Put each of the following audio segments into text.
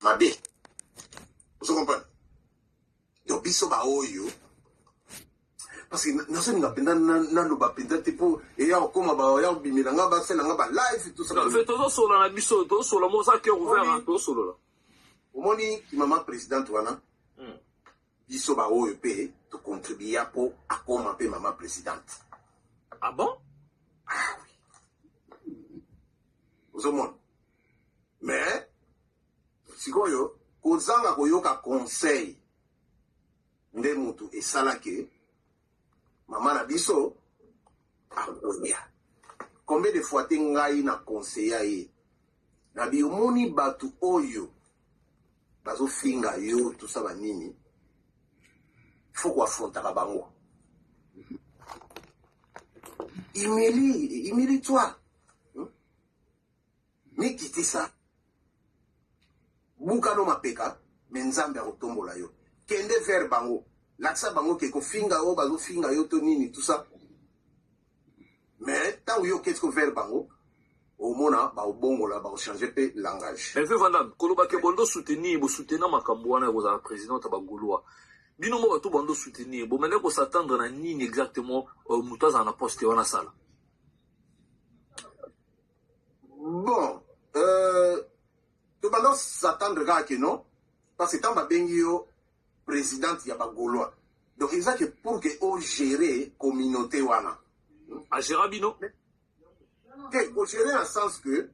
Mabe. Ozo comprendre? Donc biso ba oyo parce que nazolinga mpenza naloba mpenza te mpo eya kokoma baya kobimela nga basala nga ba live tout ça. Tozosolola na biso, tozosolola mo oza cœur ouvert, tozosolola. Omoni kimama présidente wana, biso baoyo mpe tocontribua mpo akoma mpe mama présidente. Ah bon? Ah oui, ozomona. Mais sikoyo kozanga koyoka conseil nde mutu esalaki mama na biso akoya. Combien de fois te ngai na conseilla ye na bi omoni bato oyo bazofinga yo tosa banini, faut koaffrontaka bango. Humilie, humilie toi, Mikitisa, bukano mapeka, me Nzambe akotombola yo. Kende vers bango, lakisa bango ke kofinga oyo bazofinga yo to nini, tout ça. Mais ntango yo oketi ko vers bango, omona baobongola, bakochange mpe langage. Mais vieux Vandam, koloba ke bondo soutenir, bosoutenir makambo wana ya kozala présidente ya bagaulois, bino moko bato bando soutenir, bomende kos'attendre na nini exactement? Moto azala na poste wana asala? Bon, tobanda s'attendre kaka ke non, parce que ntango babengi yo présidente ya bagaulois, donc eza ke pour ke ogérer communauté wana. Agéra bino? Te, ogérer na sens que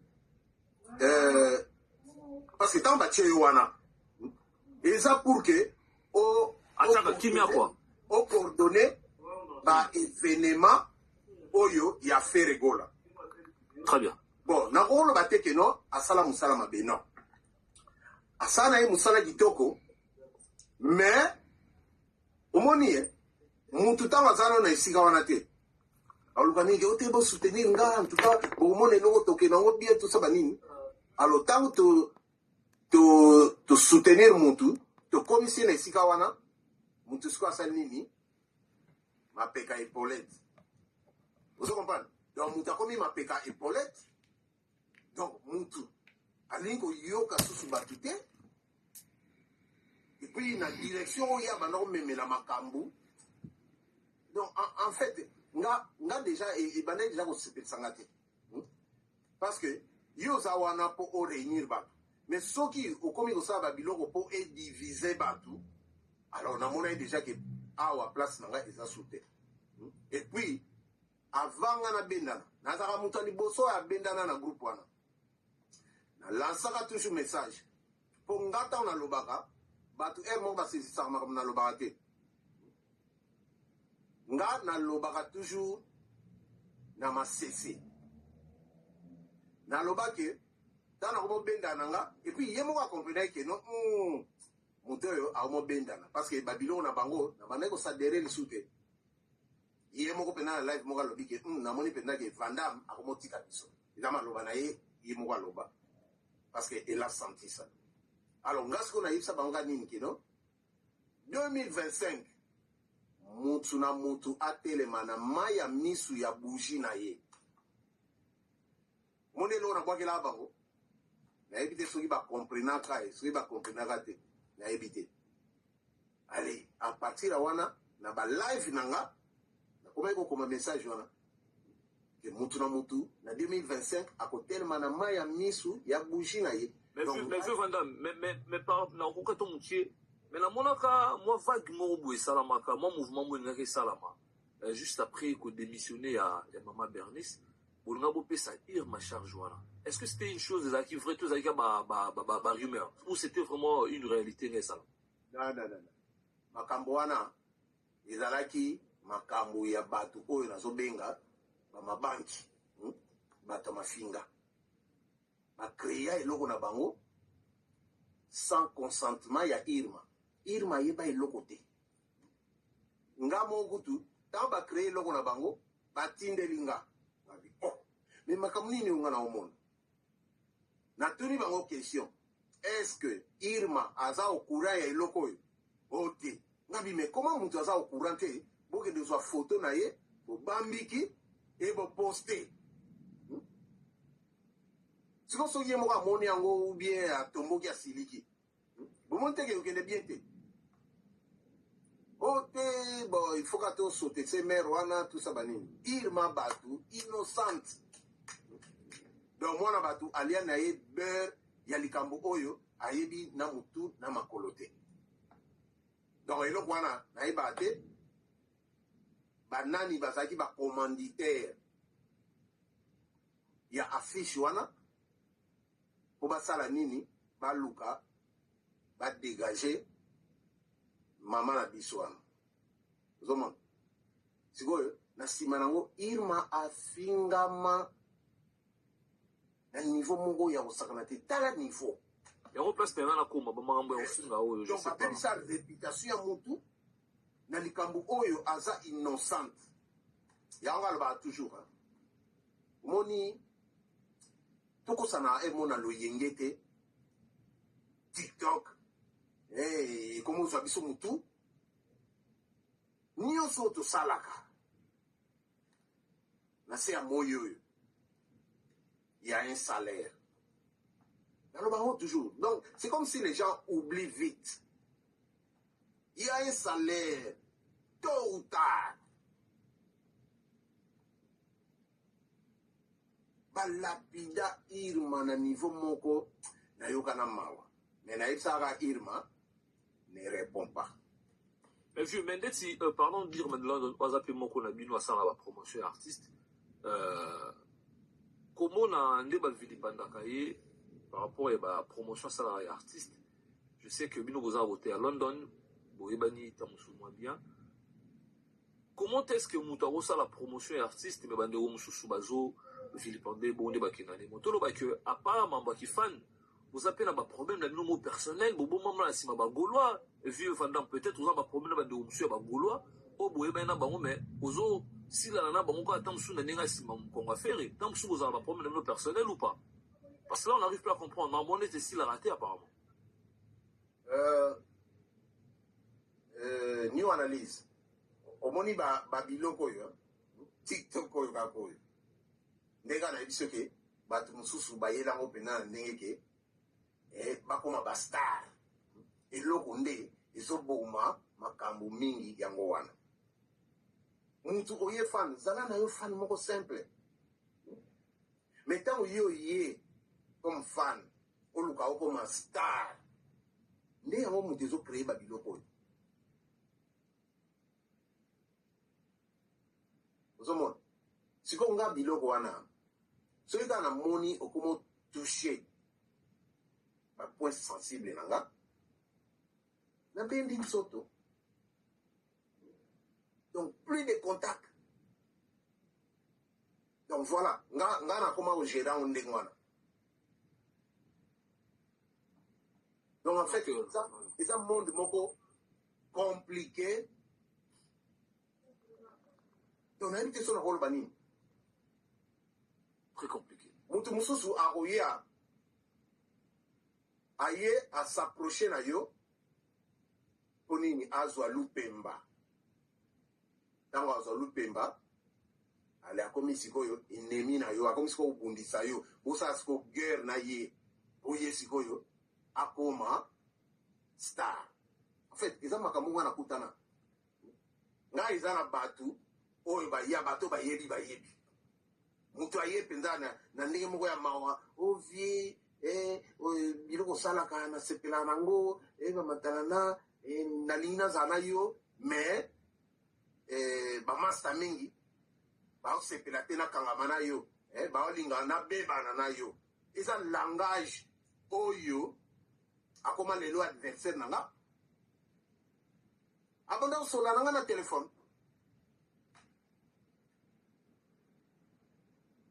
parce que ntango batie yo wana, eza pour que o atiaka kimia quoi. Ocoordonne baévénement oyo ya Ferre Gola. Très bien. Bon, nakoloba te ke non, asala mosala mabe. Non, asala na ye mosala kitoko. Mais omoni ye mutu ntango aza nano na esika wana te, aluka mingi o te bosoutenir nga, en tout cas bokomona eloko tokende yango bien, tosa banini. Alors ntango to soutenir mutu, tokomisi ye na esika wana, mutu sikoyo asali nini? Mapeka épaulette. Ozo comprendre? Donc mutu akomi mapeka épaulette, donc mutu alingi koyoka susu bato te. Et puis na direction oyo abanda komemela makambo, donc en fait nga déjà ebandaki déjà kosepelisa nga te, Parce que yo oza wana mpo oréunir bato, mais soki okomi kosala babiloko mpo edivise bato, alors namonaki déjà ke awa place na ngai eza su te. Et puis avant nga nabendana, nazalaka moto ya liboso oyo abendana na groupe wana. Nalansaka toujours message mpo nga ntango nalobaka, bato ere moko basesisaka makambo nalobaka te. Nga nalobaka toujours na masese. Nalobaki ntango nakomobendana na nga, et puis ye moko akomprenaki ke non, moto oyo akomobendana, parce que babiloko na bango nabandaki kosadere lisusu te. Ye moko mpenza na live moko alobi ke namoni mpenza ke Vandam akomotika biso. Eza maloba na ye, ye moko aloba, parce que elle a senti ça. Alors nga sikoyo nayebisa bango ka nini? Ke non, 2025 mutu na mutu atelema na mai ya misu ya bougie na ye. Moni eloko nabwakelaka bango, nayebi te soki bakomprenaka ye, soki bakomprenaka te, nayebi te. Allez, à partir ya wana, na balive na nga nakomaki kokoma message wana ke mutu na mutu na 2025 akotelema na mai ya misu ya bougie na ye. Mais vieux Vandam, mais par nakoka to mokie, mais namonaka mwa vague moko boye esalamaka, mwa mouvement moko elingaki esalama juste après kodémissionner ya mama Bernice, bolinga bopesa Irma charge wana. Est-ce que c'était une chose ezalaki vrai to ezalaki ba rumeur ou c'était vraiment une réalité ngai esalama? Non, non, non, makambo wana ezalaki makambo ya bato oyo nazobenga bamabanki, Bato ya mafinga bacréa eloko na bango sans consentement ya Irma. Irma ayeba eloko te. Nga moko kutu, ntango bacréer eloko na bango, batindeli nga, ngabi: "Oh, mais makambo nini oyo nga na omona?" Natuni bango question: "Est ce que Irma aza au courant ya eloko oyo?" O te. Ngabi: "Mais comment moto aza au courant te, bokende kozwa photo na ye, bobambiki e boposte, Sikoyo soki ye moko amoni yango ou bien atomboki, asiliki." Bomoni te ke okende bien te. O te, bon, il faut ka tosaute se mare wana, tout ça banini. Irma bato innocente. Donc mwana bato alia na ye beurre ya likambo oyo ayebi na mutu na makolo te. Donc eloko wana nayebaka te banani bazalaki bacommanditaire ya affiche wana mpo basala nini, baluka badégage mama na biso wana. Ozomona sikoyo na nsima nango Irma afingama na niveau moko ya kosakana te. Tala niveau. Yango place mpenza nakoma bamakambo ya kofinga oyo, je Donc sais pas. Babebisa réputation ya mutu na likambo oyo aza innocente. Yango alobaka toujours, hein. Omoni, tokosana emona loyenge te. TikTok ekomi ozwa biso mutu nyonso oyo tosalaka na se ya moi oyo ya un salaire. Naloba yango toujours. Donc c'est comme si les gens oublient vite: il y a un salaire tôt ou tard. Balapida Irma na niveau moko nayoka na mawa, mais nayebisaka Irma: ne réponds pas. Mais vieux, mais ndeti pardon de dire, maintenant oza mpe moko na bino asala bapromotion ya artiste, komona nde bavilipandaka ye par rapport ya bapromotion asalaka ya artiste. Je sais que bino boza kote ya London, boyebani ta mosusu mwa bien. Comment est-ce que moto akosala promotion ya artiste, mais bandeko mosusu bazo vilipande bongo nde bakenda ndemo? Toloba ke à part mambo ya kifan, boza mpe na baproblème na bino mo personnel, bobomama na nsima bagaulois. Vieux Vandam, peut-être oza baproblème na bandeko mosusu ya bagaulois oyo boyebani na bango, mais ozosilana na bango kaka ta mosusu na ndenge ya nsima mokongo affaire. Ta mosusu bozala baproblème na bino personnel ou pas? Parce que là, on n'arrive plus à comprendre. Mambo neti esilaka te apparemment. New analyse, omoni babiloko oyo TikTok oyo kaka oyo ndenge nayebi soki bato mosusu bayelango mpenza na ndenge ke bakóma bastar. Eloko nde ezoboma makambo mingi yango wana. Mutu oye fan, zala na yo fan moko simple. Mais ntango yo ye comme fan oluka okóma star, nde yango moto ezocréer babiloko oyo ozomona sikoyo. Nga biloko wana, soki kaka namoni okoma otouche bapoint sensible na nga, nabendi nzoto. Donc plus de contact. Donc voilà, nga nakoma kogérer yango ndenge wana. Donc en fait, eza monde moko compliqué. Donc nayebi te so nakoloba nini. Très compliqué. Moto mosusu akoya, aye as'approche na yo mpo nini? Azwa lupemba. Ntango azwa lupemba, ale akomi sikoyo ennemi na yo, akomi sikoyo kobundisa yo, bosala sikoyo guerre na ye po ye sikoyo akoma star. En fait, eza makambo nga nakutana. Ngai eza na bato oyo baya, bato bayebi moto aye mpenza na ndenge moko ya mawa: "Ovie, biloko osalaka nasepelaka nango, bamatalana, nalingi nazala na yo, mais bamaster mingi baosepela te nakangama na yo, baolinga nabebana na yo." Eza langage oyo akoma lelo adversaire na nga. Abanda kosola na nga na telefone,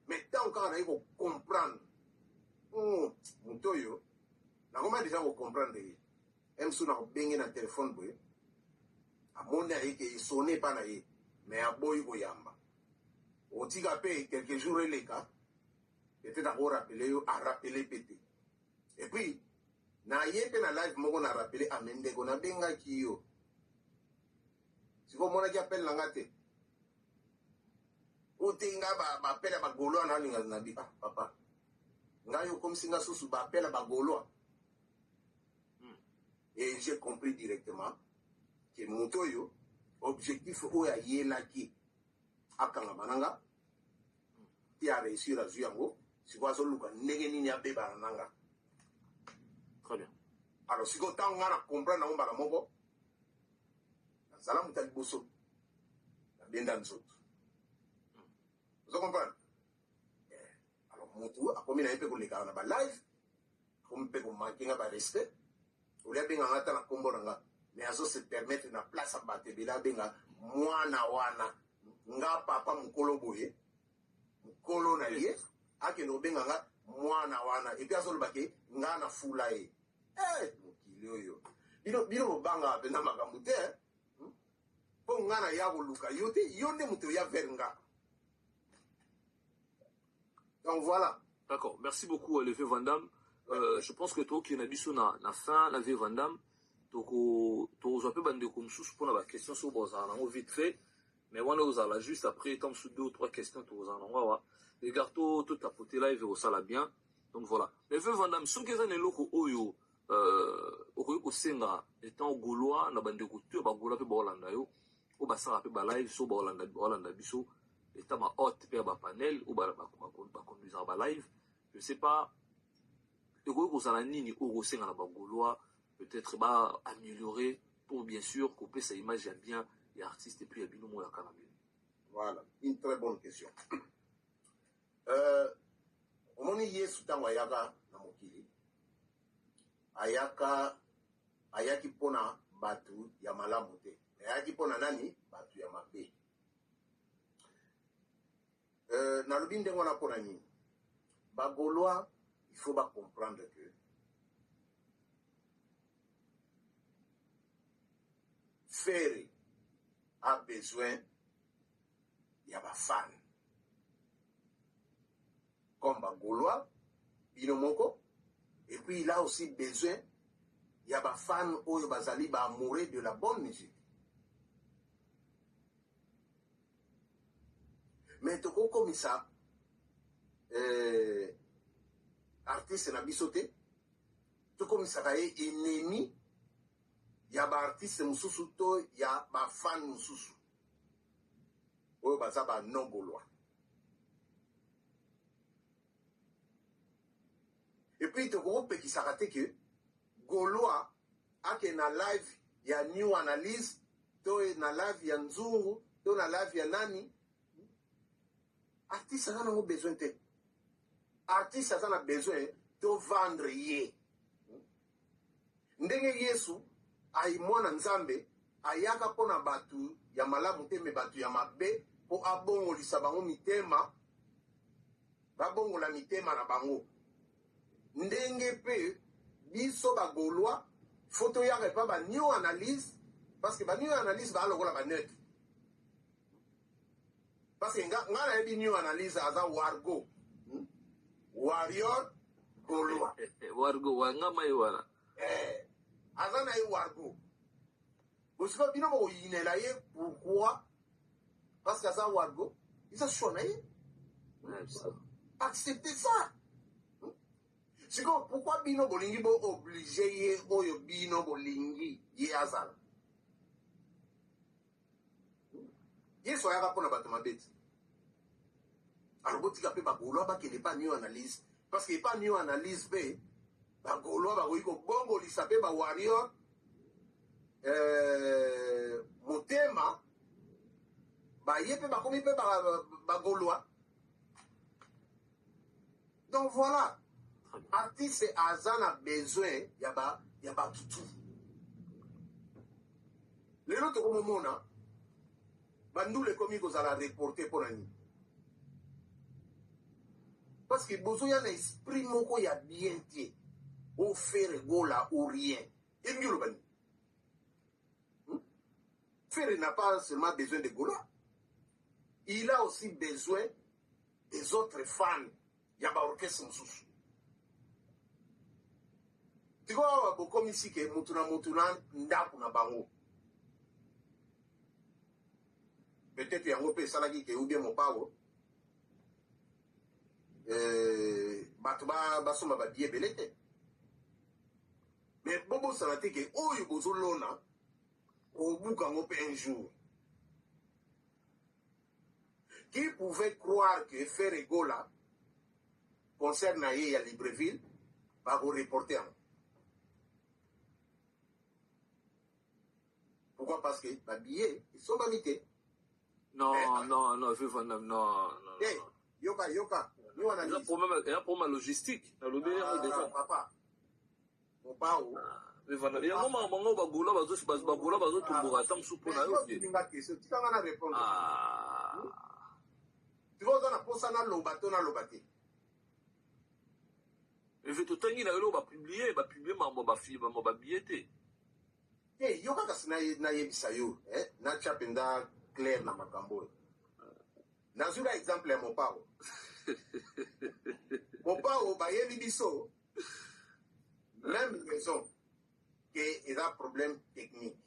mais ntango kaka naye kocomprendre moto oyo, nakoma deja kocomprendre ye. Mosusu nakobenge na telefone boye, amoni ayeke esone epa na ye, mais aboyi koyamba. Otika mpe quelques jours eleka, peut-être akorappeler yo, arappeler mpe te. Et puis na ye mpe na live moko na rappeler ame: "Ndeko, nabengaki yo, sikoyo omonaki appel na nga te?" O te, nga baappel ya bagaulois nalinga na bi. Ah papa, ngai okomisi nga susu baappel ya bagaulois. Et j'ai compris directement que moto oyo, objectif oyo ayelaki akangama na nga ti aréussir, azwi yango, sikoyo azoluka ndenge nini abebana na nga. Très bien. Alors sikoyo, ntango nga na comprendre yango, mbala moko nazala moto ya liboso nabenda nzoto. Ozo comprendre? Alors motu akomi na ye mpe kolekaka na balive, akomi mpe komanquer nga barespect. Olie abenganga ata na nkombo na nga, mais azo se permettre na place ya bato ebele abenga mwana wana. Nga papa mokolo boye, mokolo na ye, akende kobenga nga mwana wana, et puis azoloba ke nga na fula ye. Mokili oyo, bino bino bobangaka mpenza makambo te, eh? Mpo nga na ya koluka yo te, yo nde moto oya vers nga. Donc voilà. D'accord, merci beaucoup, le vieux Vandam. Je pense que tookende na biso na fin na vieux Vandam. Tokozwa mpe bandeko mosusu mpona baquestion soki bozala nango vite fait, mais wana ozala juste après tant mosusu deux ou trois questions tokozala nango awa. Regarde, totapote live ekosala bien. Donc voilà, mais vieux Vandam, soki eza na eloko oyo okoki kosenga étant Gaulois na bandeko to ya Bagaulois mpe baolanda yo, oyo basalaka mpe balive, so baolanda biso, eta bahôte mpe ya bapanel oyo baconduisaka balive, je sais pas, ekoki kozala nini oyo kosenga na Bagaulois, peut-être baaméliorer pour bien sûr kopesa image ya bien ya artiste et puis ya bino moyaka na bino? Voilà une très bonne question. Omoni, Yesu ntango ayaka na mokili, ayaka, ayaki mpona bato ya malamu te, ayaki mpona nani? Bato ya mabe. Nalobi ndenge wana mpona nini? Bagaulois, il faut bacomprendre que Ferre a besoin ya bafan comme Bagaulois bino moko, et puis il a aussi besoin ya bafan oyo bazali baamoureux de la bonne musique. Mais tokokomisa artiste na biso te, tokomisaka ye ennemi ya baartiste mosusu to ya bafan mosusu oyo baza banon Gaulois. Et puis tokokopekisaka te ke Gaulois ake na live ya New Analyse to na live ya Nzungu to na live ya nani. Artiste aza nango besoin te. Artiste aza na besoin tovendre ye ndenge Yesu ai mwana Nzambe ayaka mpona bato ya malamu te, mais bato ya mabe, mpo abongolisa bango mitema, babongola mitema na bango. Ndenge mpe biso Bagaulois, faut toyaka epa banew analyse, parce que banew analyse baa lokola baneutre, parce que nga nayebi New Analyse aza wargo, Warrior Gaulois. Wargo wanga mai wana. Aza na ye wargo. Bosika bino bokoyinela ye pourquoi? Parce que aza wargo, eza choix na ye, accepte ça. Sikoyo pourquoi bino bolingi boobliger ye oyo bino bolingi ye azala? Yesu ayaka mpona bato mabe ti. Alors botika mpe Bagaulois bakende pa New Analyse, parce que epa New Analyse mpe Bagaulois bakoki kobongolisa mpe bawarrior motema, baye mpe bakomi mpe Bagaulois. Donc voilà, artiste aza na besoin ya batutu. Lelo tokomomona bandula ekomi kozala reporté. Mpo na nini? Parce que bozoya na esprit moko ya bien te. O Ferre Gola ou rien, elingi oloba nini? Ferre n'a pas seulement besoin de Gola, il a aussi besoin des autres fans ya baorchestre mosusu. Sikoyo awa bokomisi ke mutu na mutu na ndako na bango. Peut-être yango mpe esalaki ke ubie mopao, bato basomba babie ebele te. Mais bobosana te ke oyo bozolona, obuka yango mpe un jour. Qui pouvait croire que Ferre Gola, concert na ye ya Libreville, bakoreporte yango? Pourquoi? Parce que babillet esombami te. Non, non, non, vieux Van Damme, non, non. Hey, yoka, yoka. Yo eza analyse. Problème, eza problème ya logistique, nalobeli yango Ah, déjà. papa. Mopao. Vieux Van Damme, yango makambo bango bagola bazotomboka ata mosusu mpo na yo, vieux. Olinga question, tikanga na répondre. Ah. Tu vois, oza na posa naloba to naloba te? Eve, totangi na yo eloko bapublie makambo makambo babillet te. Te, yo kaka si nayebisa yo, eh? Natya mpenza clair na makambo oyo. Nazwi ka exemple ya Mopao. Mopao bayebi biso même raison ke eza problème technique.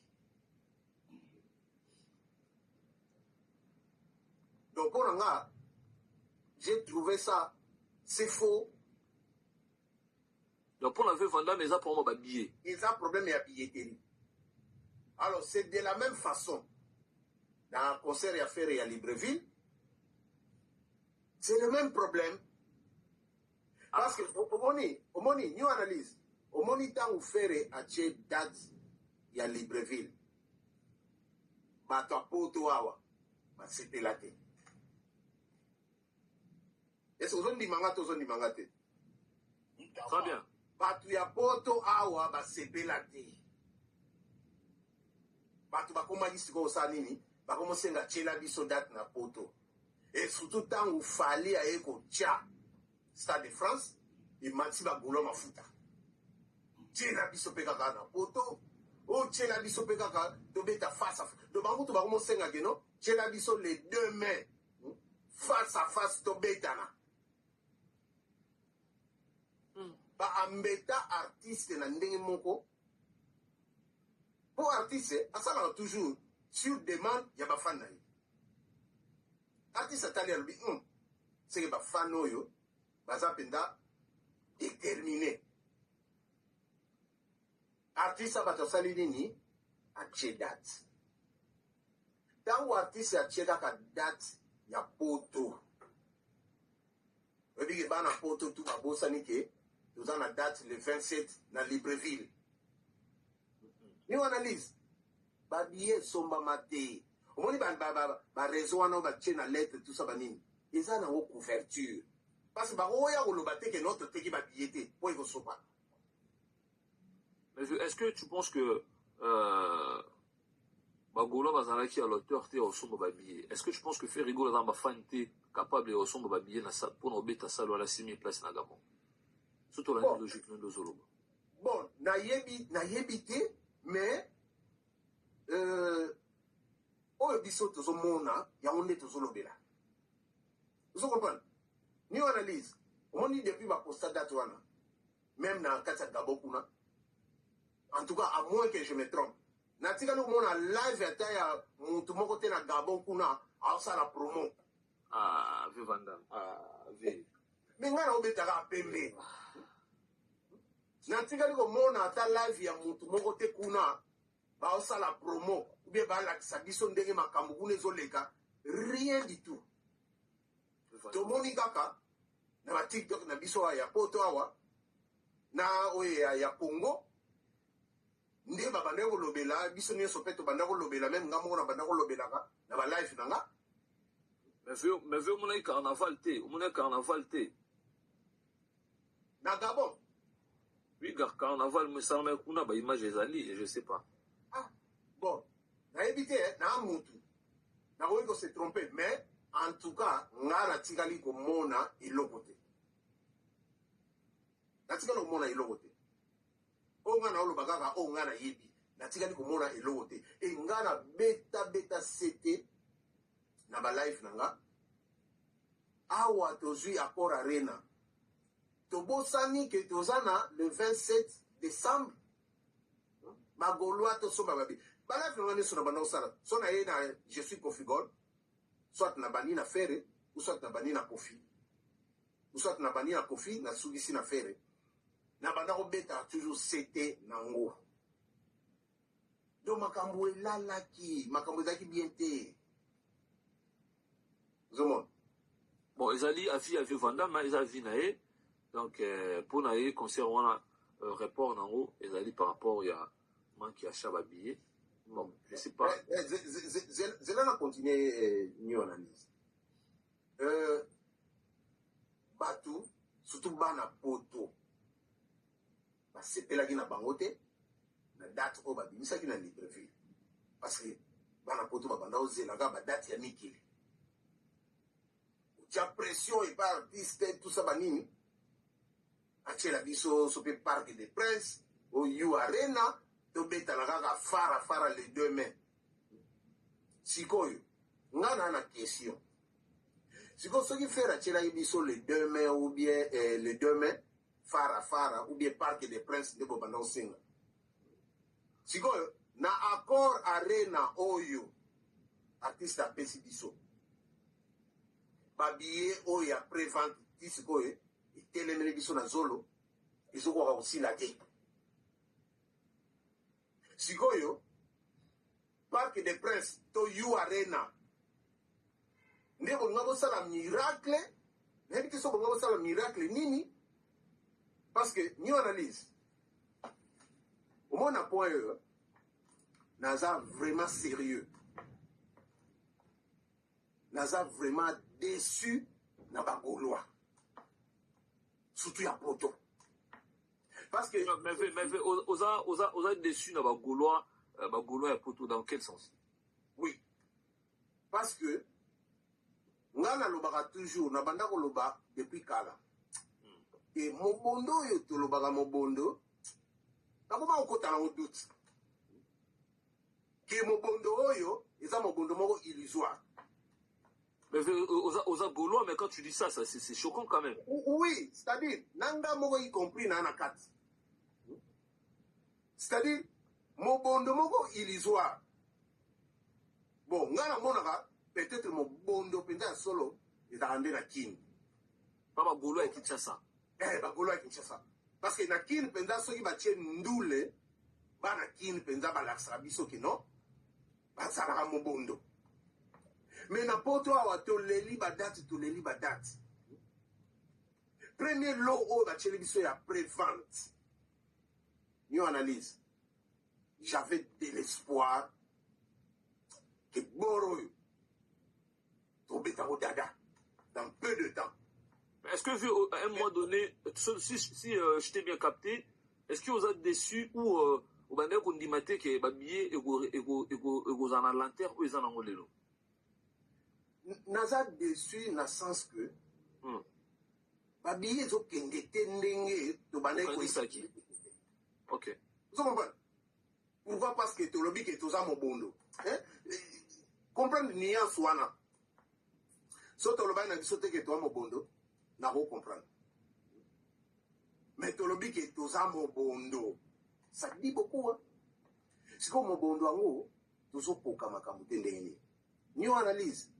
Donc mpo na nga, j'ai trouvé ça, c'est faux. Donc mpo na vieux Van Damme, eza problème babillet. Eza problème ya billetterie. Alors c'est de la même façon dans concert ya Ferre ya Libreville, c'est le même problème, parce que omoni new analyse, omoni ntango Ferre atie date ya Libreville, bato ya poto awa basepela te. Ese ozondima nga to ozondima nga te? Très bien. Bato ya poto awa basepela te. Bato bakomaki sikoyo kosala nini? Bakomosenga tiela biso date na poto. Et surtout ntango Fally aye kotia Stade de France, ematisi bagolo mafuta. Tiela biso mpe kaka na poto oyo, tiela biso mpe kaka tobeta face à face. Donc bango to bakomosenga keno tiela biso les deux mains face à face, tobetana. Baambeta artiste na ndenge moko, mpo artiste asalaka toujours sur demande ya bafan na ye. Artiste atali, alobi seke bafan oyo baza mpenza déterminé. Artiste bato asali nini? Atie date. Ntango artiste atie kaka date ya poto, oyebi ke bana poto tu babosani ke toza na date le 27 na Libreville. Ni analyse, babillet esombama te. Omoni baréseau wana oyo batie na lettre, tout ça, banini, eza nango couverture, parce que bakoya koloba te ke no toteki babillet te mpo ekosopana. Mais est-ce que tu penses que bagaulois bazalaki à l'auteur te ya kosomba babillet? Est-ce que tu penses que Ferre Gola aza na bafan te capable ya kosomba babillet mpona kobeta salle wana 6000 place na Gabon, so tolandi Bon. logique no nde ozoloba? Bon, nayebi te, mais oyo biso tozomona, yango nde tozolobela. Ozo comprendre ni analyse? Omoni, depuis baposta date wana, même na kati ya Gabon kuna, en tout cas, à moins que je me trompe, natikali komona live ata ya motu moko te na Gabon kuna aosala promo. Ah, vieux Van Damme, ah, vieux. Me ngai naobetaka pembe, natikali komona ata live ya motu moko te kuna baosala promo ou bien balakisa biso ndenge makambo kuna ezoleka, rien du tout. Tomoni kaka na baTikTok na biso awa ya poto awa na oyo ya Congo nde babandaki kolobela. Biso nyonso mpe tobanda kolobela, même nga moko na banda kolobelaka na balive na nga. Mais vieux, omonaki carnaval te? Omonaki carnaval te? Na Gabon? Oui, carnaval esalamaki kuna, baimage ezali, je sais pas. Ah bon, nayebi te, na mutu nakoki kose tromper, mais en tout cas nga natikali komona eloko te, natikali komona eloko te. Oyo nga naoloba kaka oyo nga nayebi, natikali komona eloko te. E nga na betabeta sete na balive na nga awa, tozwi Accor Arena, tobosani ke toza na le 27 décembre. Bagaulois tosomba babi balive na nga nyonso na banda kosala so na ye na Je suis Kofigol, soit na bandi na Ferre ou soit na bandi na Kofi, ou soit na bandi na Kofi, nasukisi na Ferre. Na banda kobeta toujours sete nango. Donc makambo elalaki, makambo ezalaki bien te. Ozomona? Bon, ezali avis ya vieux Vandame, eza avis na ye. Donc mpo na ye, concert wana, report nango ezali par rapport ya manque ya achat babillet. Bon, je sais pas. Zela na continue new analyse. Bato, surtout bana Poto, basepelaki na bango te na date oyo babimisaki na Libreville, parce que bana Poto babanda kozelaka badate ya mikili, otia pression epa artiste, tout ça, banini atiela biso so mpe Parc des Princes oyu Arena, tobetana kaka fara fara le 2 mai. Sikoyo nga na question: sikoyo soki Ferre atielaki biso le 2 mai ou bien le 2 mai fara fara ou bien Parc des Princes, nde bobanda kosenga, sikoyo na Accor Arena oyo artiste apesi biso babillet oyo ya prévente, ti sikoyo etelemeli biso na zolo, ezokoka kosila te. Sikoyo Parc des Princes to U Arena nde bolinga bosala miracle? Nayebi te so bolinga bosala miracle nini, parce que new analyse omona point oyo naza vraiment sérieux, naza vraiment déçu na Bagaulois, surtout ya Poto, parce que Mais oza déçu na Bagaulois, Bagaulois ya Poto, dans quel sens? Oui, parce que nga nalobaka toujours, nabanda koloba depuis kala e mobondo oyo tolobaka mobondo, nakoma kokota nango doute ke mobondo oyo eza mobondo moko illusoire. Mais oza Gaulois, mais quand tu dis ça, ça c'est choquant quand même. Oui, c'est-à-dire na nga moko, y compris na kati, c'est-à-dire mobondo moko illusoire. Bon, nga namonaka peut-être mobondo mpenza ya solo ezalaka nde na Kini. Pa Bagaulois ya Kinshasa. Eh, Bagaulois ya Kinshasa, parce que na Kini mpenza, soki batie ndule, bana Kini mpenza balakisaka biso kino bazalaka mobondo. Mais na Poto awa, toleli badate, toleli badate. Premier lot oyo batieli biso ya prévente, new analyse, j'avais de l'espoir ke boro oyo tobetango dada dans peu de temps. Est-ce que vu à un moment donné, si je t'ai bien capté, est-ce que vous êtes déçu ou obandaki kondima te ke babillet ekozala na lenteur oyo eza nango lelo? Naza déçu na sens que babillet ezokende te ndenge tobandaki. Okanisaki. Ok. Ozo comprendre pourquoi? Parce que tolobi ke toza mobondo, hein? Comprendre nuance wana. So tolobaki na biso te ke toza mobondo, nako comprendre, mais tolobi ke toza mobondo, ça dit beaucoup, hein? Sikoyo mobondo yango tozokoka makambo te ndenge nini? New analyse,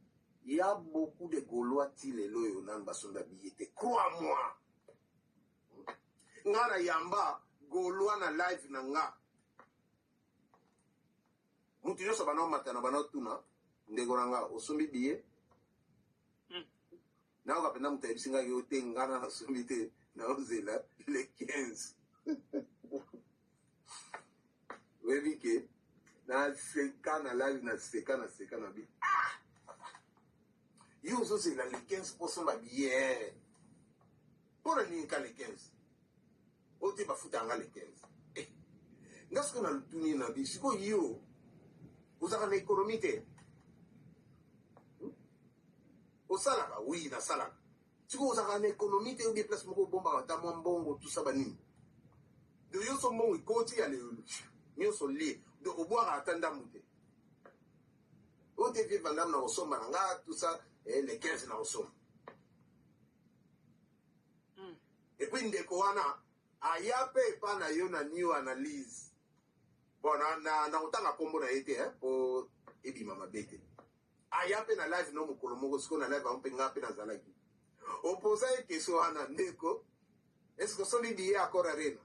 il y a beaucoup de Gaulois ti lelo oyo nanu basombi babillet te. Crois moi, nga na yamba Gaulois na live na nga, mutu nyonso bana omata na bana otuna: "Ndeko na nga, osombi billet?" Nayoka mpenza moto ayebisi ngai yo te: "Nga na nasombi te, naozela le 15." Oyebi ke naseka na live, naseka, naseka na bi: "Ah, yo ozozela le 15 mpo osomba billet? Mpo na nini ka le 15 oyo te? Bafuta nga le 15." Eh, nga sikoyo na lutuni na bi: "Sikoyo yo ozalaka na économie te? Osalaka?" "Oui, nasalaka." "Sikoyo ozalaka na économie te? Obi place moko obombaka ata mwa mbongo tusa banini? Do nyonso mbongo ekoti ya lelo nyonso lie, do obwaka ata ndambu te?" "Oyo te, vieux Vandame, na kosomba na nga tout ça, le 15 na kosomba." Et puis ndeko wana aya mpe epa na yo na new analyse. Bon, na kotanga nkombo na ye te po ebima mabe te. Aya mpe na live no mokolo moko. Sikoyo na live yango mpe nga mpe nazalaki oposa ye question wana: "Ndeko, Est ce que osombi billet Accor Arena?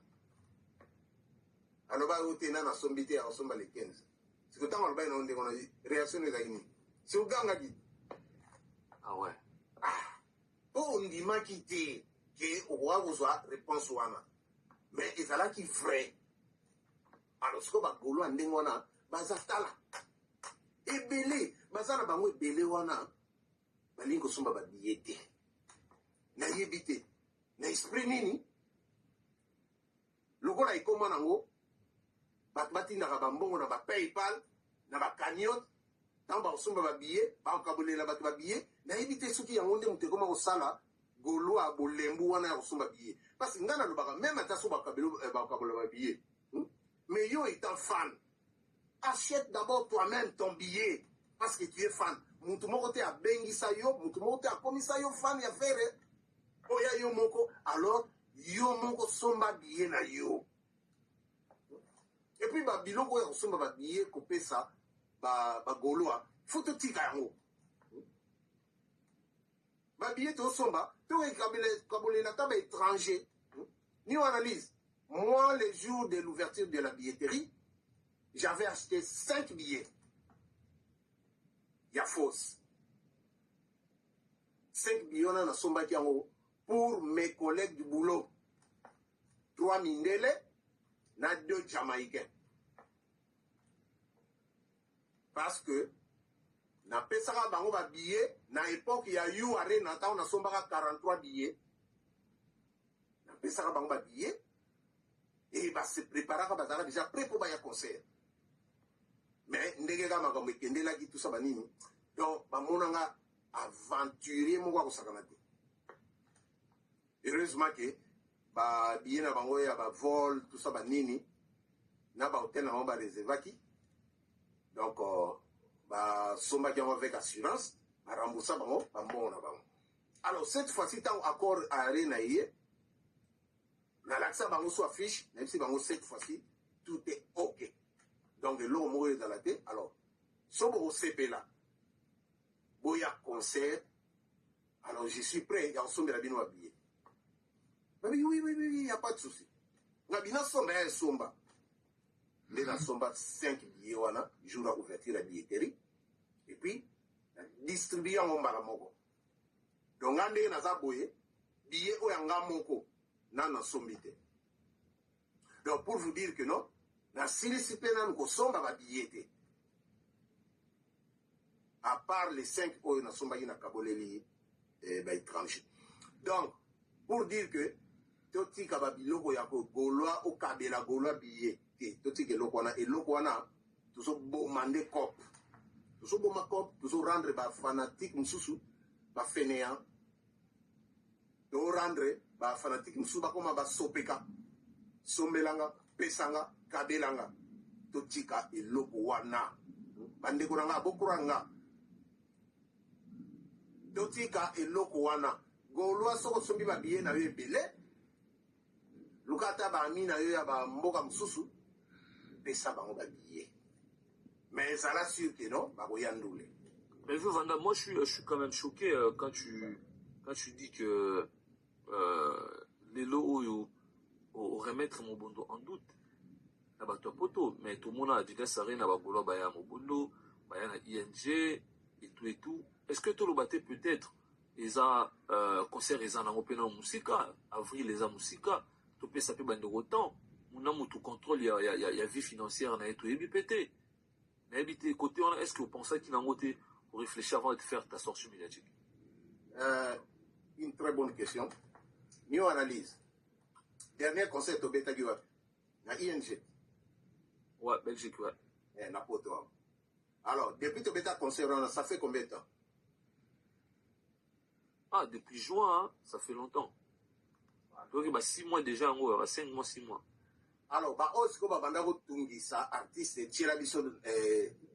Aloba yo te, nani asombi te, akosomba le 15. Siko ntango alobaki nango ndenge wana, réaction no ezalaki nini? Si ogangaki. Ah ouais. Ah, mpo ondimaki te ke okoka kozwa réponse wana, mais ezalaki vrai. Alors sikoyo bagaulois ndenge wana baza, tala ebele, baza na bango ebele wana balingi kosomba babillet te. Nayebi te na esprit nini. Lokola ekóma nango bato batindaka bambongo na baPayPal, na bacagnotte, ntango bakosomba babillet, bakokabolela bato babillet. Nayebi te soki yango nde moto ekóma kosala gaulois bolembu wana ya kosomba billet, parce que ngai nalobaka, même ata so bakabola babillet, Mais yo étant fan, achète d'abord toi-même ton billet, parce que tu es fan. Mutu moko te abengisa yo, mutu moko te akomisa yo fan ya Ferre. Oya yo moko, alors yo moko somba billet na yo. Et puis babiloko oyo ya kosomba babillet, kopesa bagaulois, faut totika yango. Babillet tosomba, tokabolela ata baétranger. Ni analyse. Moi, le jour de l'ouverture de la billetterie, j'avais acheté 5 billets ya fosse. 5 billets wana nasombaki yango pour mes collègues du boulot, trois mindele na deux Jamaïcains, parce que napesaka bango babillet na époque ya U Arena. Ntango nasombaka 43 billets, napesaka bango babillet e base préparaka, bazalaka déjà prêt mpo baya concert. Mais ndenge kaka makambo ekendelaki, tusa banini, donc bamonanga aventurier moko akosakana te. Heureusement ke babillet na bango ya bavol, tout ça, banini, na bahotel na bango bareservaki, donc basombaki yango avec assurance, baremboursa bango bambongo na bango. Alors cette fois-ci, ntango Accor Arena ye, nalakisa bango so affiche, nayebisi bango: cette fois-ci tout est OK, donc eloko moko ezala te. Alors so bokosepela boya concert, alors je suis prêt ya kosombela bino babillet. Babi: Oui, y a pas de souci." Nga bina somba ya esomba nde nasomba 5 billets wana jour ya ouverture ya billetterie, et puis na distribue yango mbala moko. Donc nga ndenge naza boye, billet oyo ya nga moko nanu nasombi te. Donc pour vous dire que non, nasilisi mpe nanu kosomba babillet te, à part les 5 oyo nasombaki na kaboleli baétranger. Donc pour dire que totika babiloko ya kogaulois okabela gaulois billet te, totika eloko wana. Eloko wana tozoboma nde coop, tozoboma coop, tozorendre bafanatique mosusu bafainéant, torendre bafanatique mosusu bakoma basopeka, sombelanga, pesanga, kabelanga. Totika eloko wana, bandeko na nga, bokura nga, totika eloko wana. Gaulois, soki osombi babillet na yo ebele, luka ata baami na yo ya bamboka mosusu, pesa bango babillet, mais ezala sûr ke non, bakoya ndule. Mais vous, Vanda, moi je suis quand même choqué quand tu dis que lelo oyo remettre mobondo en doute na bato ya poto. Mais tomona Adidas Arena, bagaulois baya mobondo, baya na ING et tout et tout. Est-ce que toloba te peut-être eza concert eza nango mpe na mosika, avril eza mosika, topesa mpe bandeko temps muna motu contrôle ya vie financière na ye, toyebi mpe te, nayebi te côté wana. Est ce que opensaki nango te pour réfléchir avant de faire ta sortie médiatique? Une très bonne question. Nio analyse, dernier concert tobetaki wapi? Na ING. Ouais, Belgique, ouais. Eh, na poto awa. Alors depuis tobeta concert wana, ça fait combien de temps? Ah, depuis juin, hein, ça fait longtemps. Donc bah 6 mois déjà yango, ba 5 mois, 6 mois. Alors baoyo sikoyo babanda kotungisa artiste etiela biso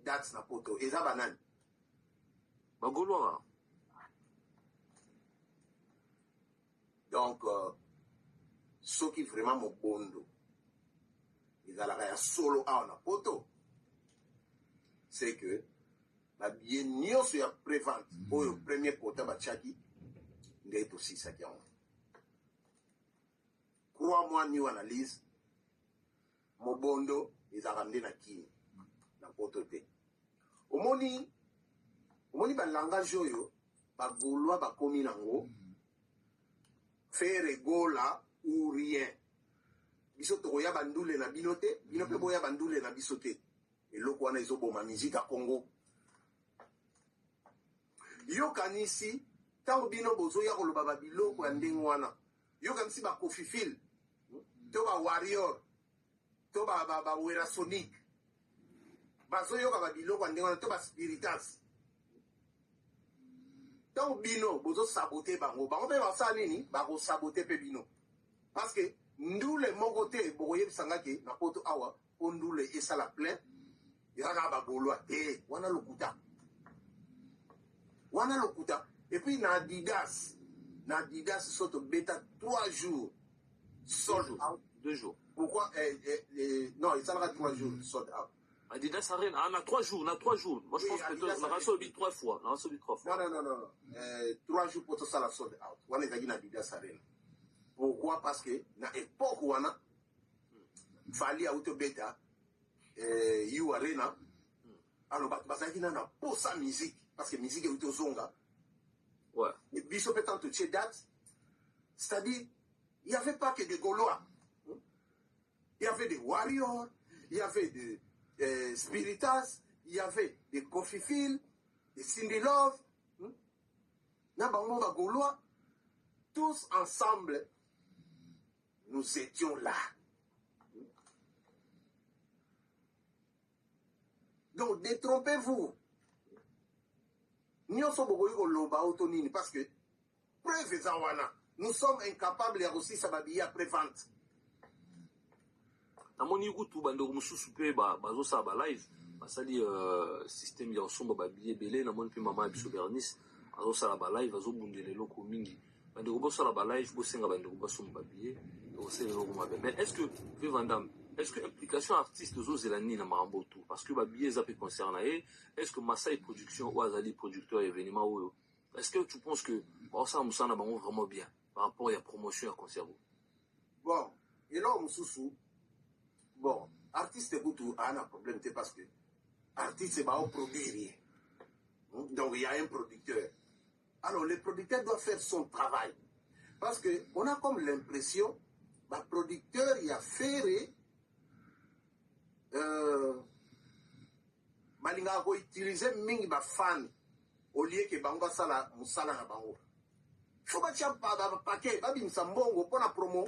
date na poto, eza banani? Bagaulois. Donc soki vraiment mobondo ezalaka ya solo awa na poto, c'est que babillet nyonso ya prévente oyo premier quota batiaki nde tosilisaki yango. Crois moi, New Analyse, mobondo ezalaka nde na Kini, na Poto te. Omoni, omoni balangage oyo Bagaulois bakomi nango, Ferre Gola ou rien. Biso tokoya bandule na bino te, bino mpe boya bandule na biso te. Eloko wana ezoboma musique ya Congo. Yokanisi ntango bino bozoya koloba babiloko ya ndenge wana, yokanisi bakofifile to bawarrior to bawerasonic bazoyoka babiloko ya ndenge wana, to baspiritas. Ntango bino bozosabote bango, bango mpe basala nini? Bakosabote mpe bino, parce que ndule moko te bokoyebisa ke na Poto awa, mpo ndule esala plein, eza kaka Bagaulois te. Wana lokuta, wana lokuta. Et puis na Adidas, na Adidas so tobeta 3 jours sold out. 2 jours. Pourquoi? Non, esalaka 3 jours sold out. Adidas Arena, ah, na 3 jours, na 3 jours. Moi, je Oui, pense que Adidas na Arena. rasobi trois fois, na rasobi trois fois. Non, non, non, non, 3 jours po tosala sold out wana ezalaki na Adidas Arena. Pourquoi? Parce que na époque wana Fally auti obeta U Arena. Alors bato bazalaki na posa musique, parce que musique euti ozonga. Et biso mpe tant totie date, c'est-à-dire il y avait pas que des Gaulois, il y avait des Warriors, il y avait des Spiritas, il y avait des Kofifil, des Cindy Love, na bango Bagaulois, tous ensemble nous étions là. Donc détrompez-vous, nyonso bokoki koloba oto nini, parce que preuve eza wana, nous sommes incapables ya kosisa babillet après vente. Namoni kutu bandeko mosusu mpe bazosala balive, basali système ya kosomba babillet ebele. Namoni mpe mama ya biso Bernice azosala balive, azobundela eloko mingi. Bandeko bosala balive, bosenga bandeko basomba babillet, ekosala eloko mabe. Mais est ce que ve Vandam, est ce que implication artiste ozozela nini na makambo tout? Parce que babillet eza mpe concert na ye. Est ce que Masai Production oyo azali producteur ya événement oyo, est ce que tu penses que baosala mosala na bango vraiment bien par rapport ya promotion ya concert oyo? Bon, eloko mosusu, bon, artiste kutu aa na problème te, parce que artiste baoproduire ye. Donc il y a un producteur. Alors le producteur doit faire son travail, parce que on a comme l'impression baproducteur ya Ferre balingaka koutiliser mingi bafan au lieu ke bango basala mosala na bango. Fo batia bapake, babimisa mbongo mpo na promo.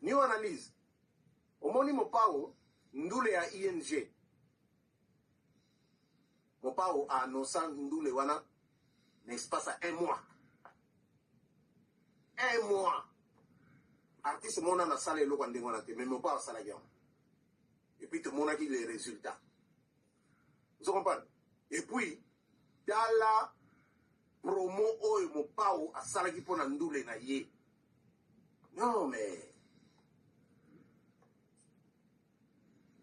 New Analyse, omoni Mopao, ndule ya ING, Mopao aannonça ndule wana na espace ya un mois, un mois. Artiste mona nasala eloko ya ndenge wana te, mais Mopao asalaki yango et puis tomonaki les résultats. Ozo comprendre? Et puis tala promo oyo Mopao asalaki mpo na ndule na ye. Non, mais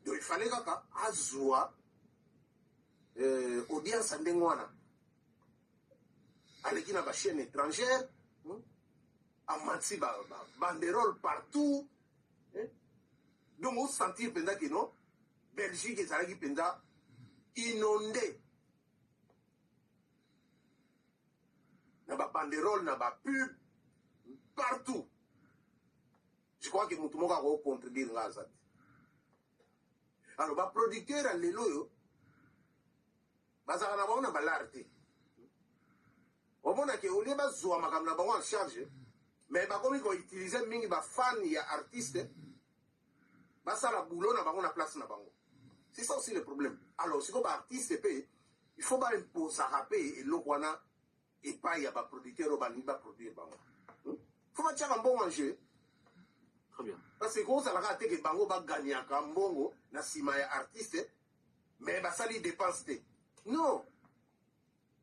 donc il fallait kaka azwa audience ya ndenge wana. Aleki na bachaîne étrangère, Amatisi ba banderole ba partout, hein? Donc osentir mpenza ke non, Belgique ezalaki mpenza inondé na babanderole, na bapub partout. Je crois que motu moko akocontredire nga aza te. Alors baproducteur ya lelo oyo bazalaka na bango na balare te. Omonake au lieu bazwa makambo na bango en charge, mais bakomi koutiliser mingi bafan ya artiste, basala boulot na bango na place na bango. C'est ça aussi le problème. Alors sikoyo baartiste mpe il faut baimposaka mpe eloko wana epai ya baproducteur oyo balingi baproduire bango. Faut batiaka mbongo en jeu. Très bien. Parce que kozalaka te ke bango baganyaka mbongo na nsima ya artiste, mais basali dépense te. Non,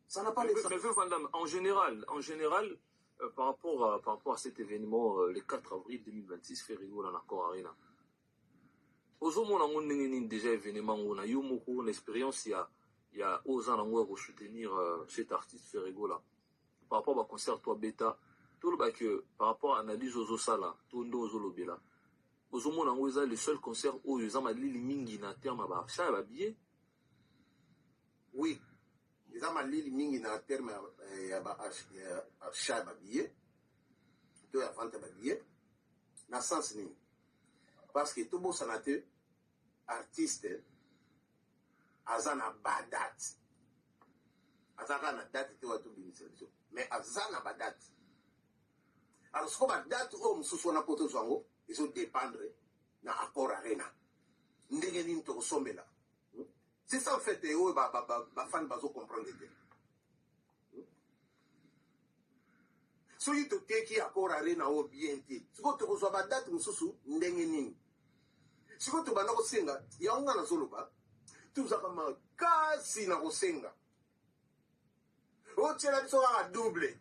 ça n'a pas Mais, de sens. Mais Van Damme, en général, par rapport à cet événement, le 4 avril 2026, Ferre Gola na Accor Arena, ozomona yango ndenge nini déjà événement ngo na yo moko, na expérience ya oyo oza nango ya kosoutenir cet artiste Ferre Gola par rapport baconcert to abeta? Toloba que par rapport à analyse ozosala to nde ozolobela, ozomona yango eza le seul concert oyo eza malili mingi na terme ya baachat ya babillet? Oui, eza malili mingi na terme ya baachat ya babillet to ya vente ya babillet. Na sens nini? Parce que tobosana te, artiste aza na badate, aza kaka na date te oyo tobimisa biso, mais aza na badate. Alors sikoyo badate oyo mosusu wana, mpo tozwa yango, ezodépendre na Accor Arena, ndenge nini tokosombela. C'est ça en fait oyo bafani bazocomprendre te. Soki toteki Accor Arena oyo bien te, sikoyo tokozwa badate mosusu ndenge nini? Sikoyo tobanda kosenga yango. Nga nazoloba, tozalaka makasi na kosenga otiela biso kaka double.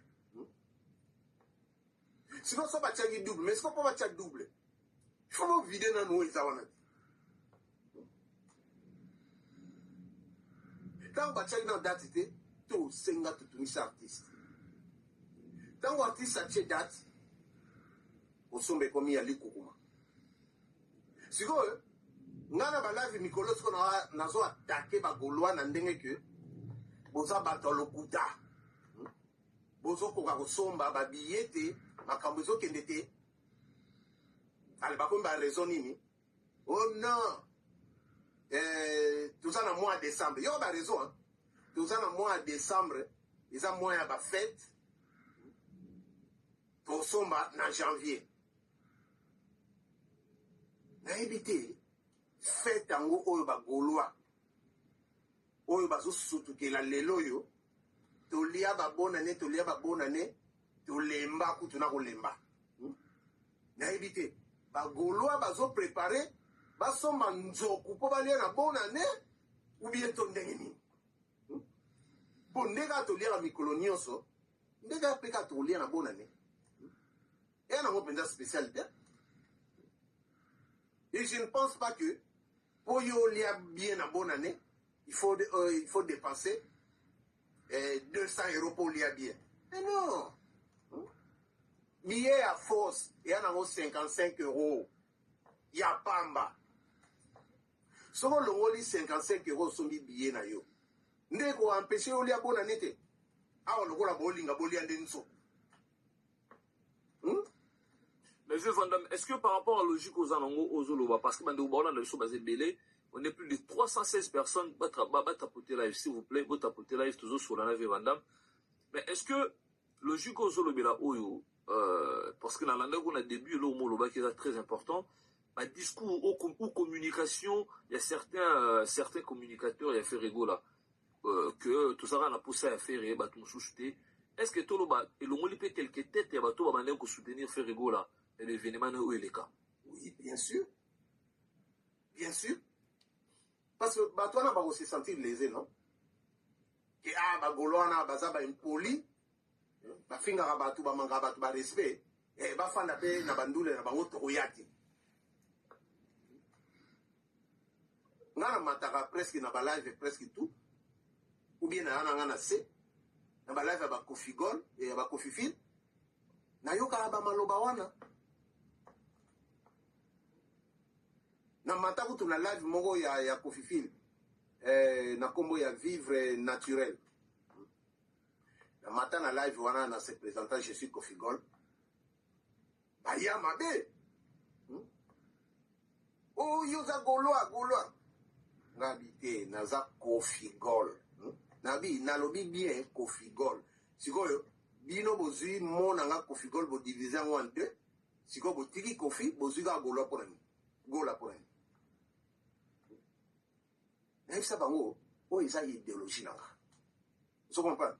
Sikoyo so batiaki double, mais sikoyo mpo batia double, il faut bovide nanu oyo eza wana te. Ntango batiaki na date te, tosenga, totungisa artiste. Ntango artiste atie date, kosomba ekomi ya likukuma. Sikoyo ngai na balive mikolo sikoyo nazo attaquer bagaulois na ndenge ke boza bato ya lokuta, bozokoka kosomba babillet te, makambo ezokende te. Ale bakomi baraison nini? Oh non, toza na mois ya décembre. Yo baraison, hein? Toza na mois ya décembre, eza mois ya bafête, tosomba na janvier. Nayebi te fête yango oyo bagaulois oyo bazosutukela lelo oyo. Tolia babonane, tolia babonane, tolemba kutu na kolemba. Nayebi te bagaulois bazoprépare basomba nzoku mpo balia na bonane ou bien to ndenge nini. Mpo ndenge kaka toliaka mikolo nyonso, ndenge kaka mpe kaka tokolia na bonane, eya nango mpenza spécial te. Et je ne pense pas que mpo yo olia bien na bonane, il faut dépenser 200 € mpo olia bien. Mais non, billet ya force eya nango 55 € ya pamba. Soki olongoli 55 €, osombi billet na yo, nde koempêcher yo olia bonane te. Awa lokola bolinga bolia nde nzoku. Mais vieux Van Damme, est-ce que par rapport à logique oza nango ozoloba, parce que bandeko baolanda biso baza ebele, on est plus de 316 personnes, batapoter live s'il vous plaît, botapoter live, tozosola na vieux Van Damme. Mais est-ce que logique ozolobela oyo, parce que nalandaki na début eloko mo olobaki eza très important, badiscours ou communication ya certains communicateurs ya Ferre Gola, que tozalaka na posa ya Ferre, bato mosusu te, est ce que toloba elongoli mpe quelque tête ya bato babandaki kosoutenir Ferre Gola na l'événement na oyo eleka? Oui, bien sûr, bien sûr, parce que bato wana bakose sentir lésé, non, ke ah, bagaulois wana baza baimpoli, bafingaka bato, bamangaka bato barespect, bafanda mpe na bandule na bango, tokoya te. Nga na mataka presque na balive presque tout, ou bien naya na nga na se na balive ya bakofigol, ya bakofifile, nayokaka bamaloba wana. Na mata kutu na live moko ya kofifile, na nkombo ya Vivre Naturel. Na mata na live wana, na se présenta: "Je suis Kofigol." Baya mabe, Oyo oza gaulois, gaulois. Ngabi te, naza Kofigol. Nabi nalobi bien, Kofigol. Sikoyo bino bozwi mona nga Kofigol, bodivise yango en deux. Sikoyo botiki Kofi, bozwi kaka gaulois. Mpo na nini gola? Mpo na nini? Nayebisa bango oyo eza idéologie na nga. Ozo comprendre?